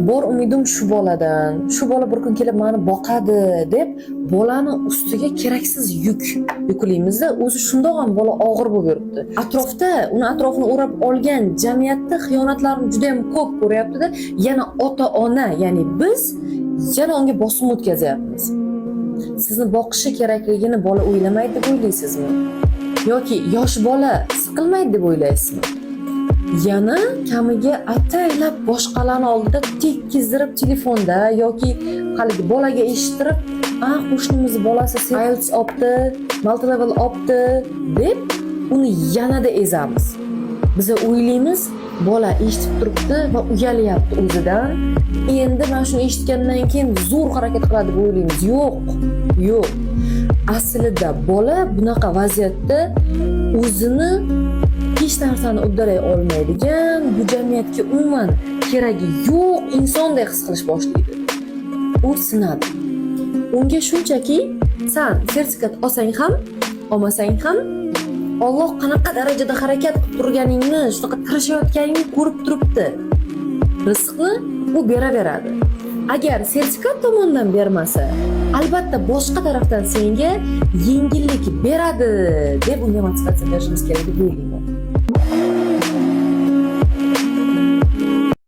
Bor umidim shu boladan, shu bola bir kun kelib mani boqadi deb bolani ustiga keraksiz yuk yuklaymizda. O'zi shundoq ham bola og'ir bo'lib yuribdi. Atrofda, uni atrofini o'rab olgan jamiyatda xiyonatlarni juda ham ko'p ko'ryaptida, yana ota ona, ya'ni biz yana unga bosim o'tkazyapmiz. Sizni boqishi kerakligini bola o'ylamaydi deb o'ylaysizmi yoki yosh bola siqilmaydi deb o'ylaysizmi? Yana kamiga ataylab boshqalarni oldida tekkizdirib, telefonda yoki haligi bolaga eshittirib, "A, qo'shnimizni bolasi IELTS olibdi, multilevel olibdi", deb uni yanada ezamiz. Biza o'ylaymiz, bola eshitib turibdi va uyalyapti o'zidan, endi mana shuni eshitgandan keyin zo'r harakat qiladi deb o'ylaymiz. Yo'q, yo'q, aslida bola bunaqa vaziyatda o'zini hech narsani uddalay olmaydigan, bu jamiyatga umuman keragi yo'q insonday his qilish boshlaydi. U sinadi. Unga shunchaki san sertifikat olsang ham, olmasang ham, Olloh qanaqa darajada harakat qilib turganingni, shunaqa tirishayotganingni ko'rib turibdi. Rizqni u beraveradi. Agar sertifikat tomondan bermasa, albatta boshqa tarafdan senga yengillik beradi deb unga motivatsiya berishimiz kerak deb o'ylayman.